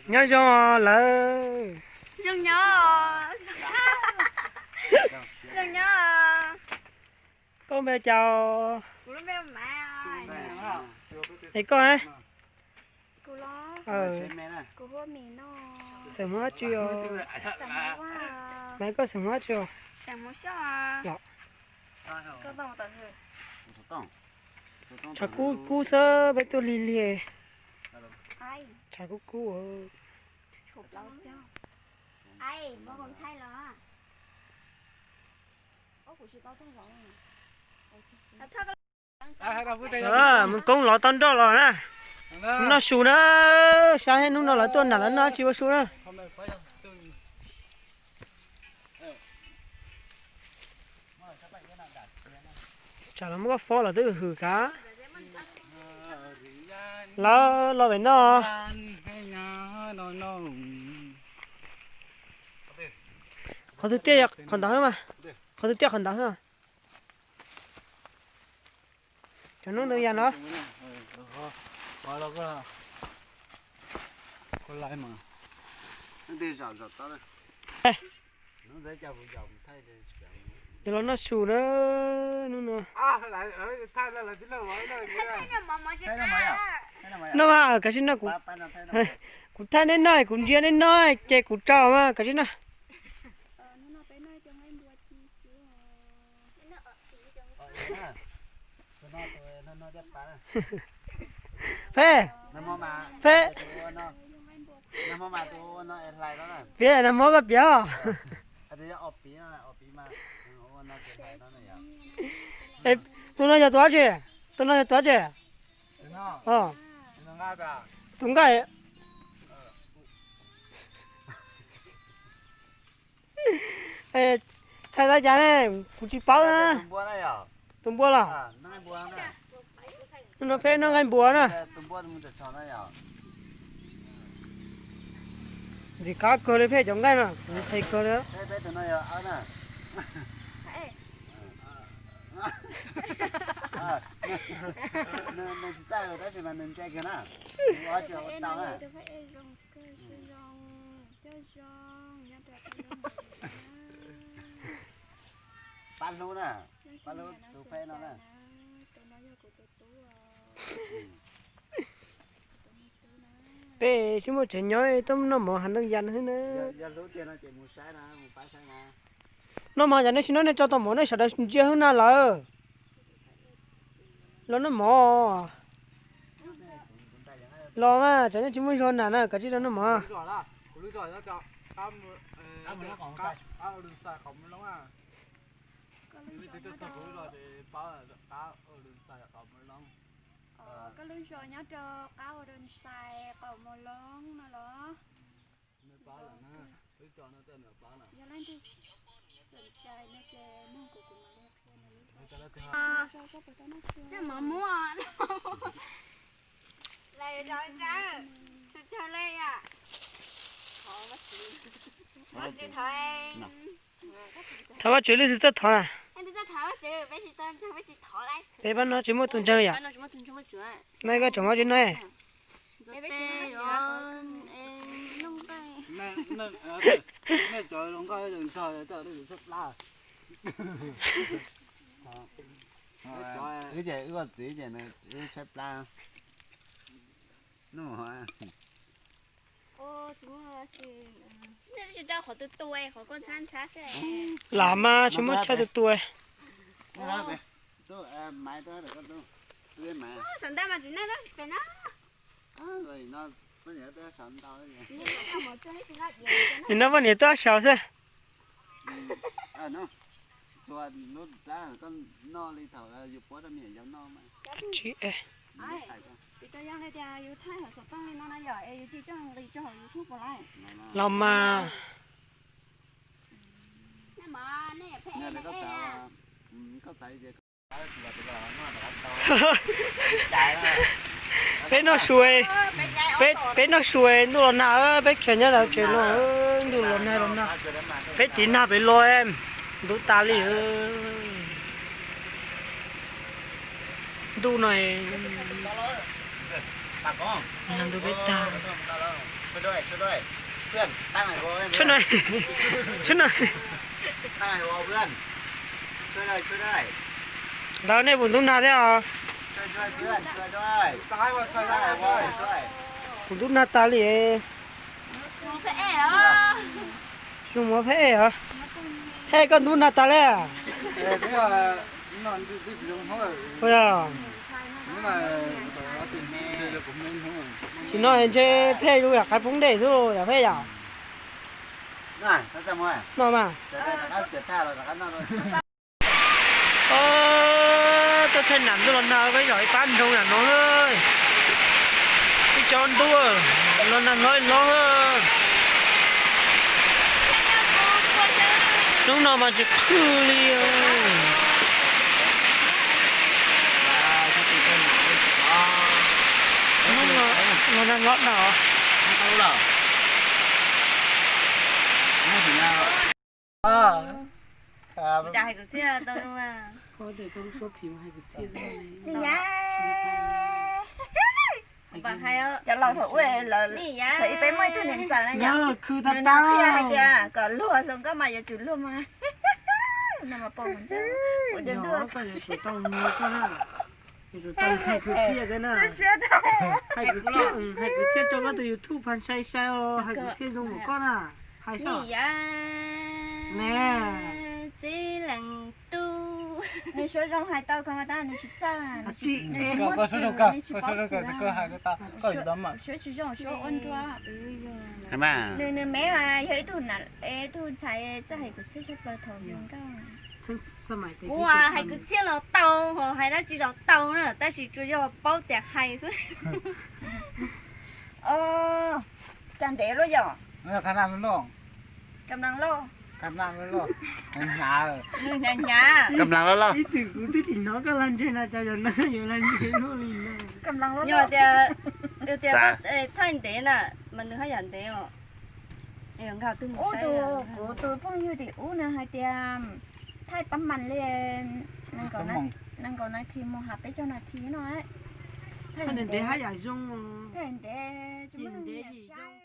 Nyob zoo lawm. Zoo nyob. Zoo nyob. Koj npe cas? Es koj? Xeem Hmoob dab tsi os? Mas koj xeem Hmoob dab tsi os? Los, tshav kub kub xwb peb tuaj lig lig. Tshav kub kub. Mus koob lov tau nroj los na. Noj su na. Saib hnub no lawv tuaj nram lawv noj tsis ua su na. Tsam los muab koj fob los twb hwm kav. Lawv los pem no. Qhov twg tiaj qhov ntawd mas. Qhov twg tiaj qhov ntawd. Cov noob ntoo yas no. Yog los noj su na hnub no. No mas kav tsij no kuv, kuv thaij nej noj, kuv ntsia nej noj ces kuv tso mas kav tsij no. Peb, peb, piav nag hmo koj piav. Tus no yog tus dab tsi? Tus no yog tus dab tsi? Tus nqaij. Txhais tab cas ne, kuv tsis paub na. Tus npua los? Hnub no peb noj nqaij npua na. Ntxim qab kawg li peb cov nqaij no, ntxim qab kawg li. Pab hlub na, pab hlub tus peb no na. Peb tsis muaj tsev nyob, tuaj noj mov hav ntoo yas xwb na. Noj mov yas nej tsis noj nej tso tau mov nej sawv daws ntsia xwb na lawm. Los noj mov. Los mas tsam nej tsis muaj zog nram na, kav tsij los noj mov. Koj lub zos nyob rau qab ua rau ntxais qaum mus loob no los? Yog leej twg xom cai no ces nug kuv, kuv mam li qhia. Noj mov muab, noj mov muab. Lawv rau tsawg, tsawg tsawg le yom. Thov Vajtswv li twg txawj thov na. Peb pab no tsis muaj tus ntseeg yom. No koj tseem muab tsis no. Wb ces wb ua txiv ces wb tshaib plab. Lam mas tsis muaj chaw tus tua. Nim no poj niam tuaj saud xwb. Tsis los mas. Peb noj su, peb noj su ntuj los nag, peb khiav nyob lawv tsev no, ntuj los nag los nag. Peb tiv nag pem los, ntuj tas li. Ntuj no. Nws ntu peb tag. Tshuav no, tshuav no. Ntawd nej puas ntub nag thiab os? Kuv ntub nag tas li. Nug mov pheb es os. Pheb koj ntub nag tas li. Sim no ntshe pheb lub yam qhaiv poob dej xwb yom pheb yom. No mas. Tuaj thaij nam ntuj los nag peb yog ib pab nroog nam no. Ib co ntub los nag hlob hlob. Hnub no mas tsis qhwv li. Hnub no los nag hlob na. Cov laus thaum ub, thaum ub peb muaj ib tug niam ntxawm na yom, nws qhia hais tias kom luag hluas nkauj mas yuav tsum luag mas. Hais kwv txhiaj na, hais kwv txhiaj, hais kwv txhiaj rau koj tus YouTube phaj sai sai os, hais kwv txhiaj zoo npaum koj na, hais saib ne. Txiv leej tub, nws suav zoo hais tau ko mas tab nws tsis txawj, nws tsis paub txwv, nws tsis paub txwv. Suav tsis zoo, suav ua nruag. Nws, nws me mas yog ib tug, ib tug ntxhais txawj hais kwv txhiaj tshaj plaws thaum yus nkauj. Kuv hais kwv txhiaj los tau, hais dab tsi los tau na, tab sis tsuas yog paub tias hais xwb. Cas ntev luaj yom? Kam las loj, kam las loj, hnyav hnyav, kam las loj loj. Ib tug kuv twb tsis hnov koj lag ntseg no, cas zaum no yuav lag ntseg luaj li no. Yog tias, yog tias thaij ntev na, mas nws haj yam ntev os. Ub, tus kuv tus phooj ywg tim ub nws hais tias thaij pab mas li nees nkaum nas this mus has peb caug nas this no. Thaij ntev haj yam zoo, thaij ntev tsis muaj neeg nyiam saib.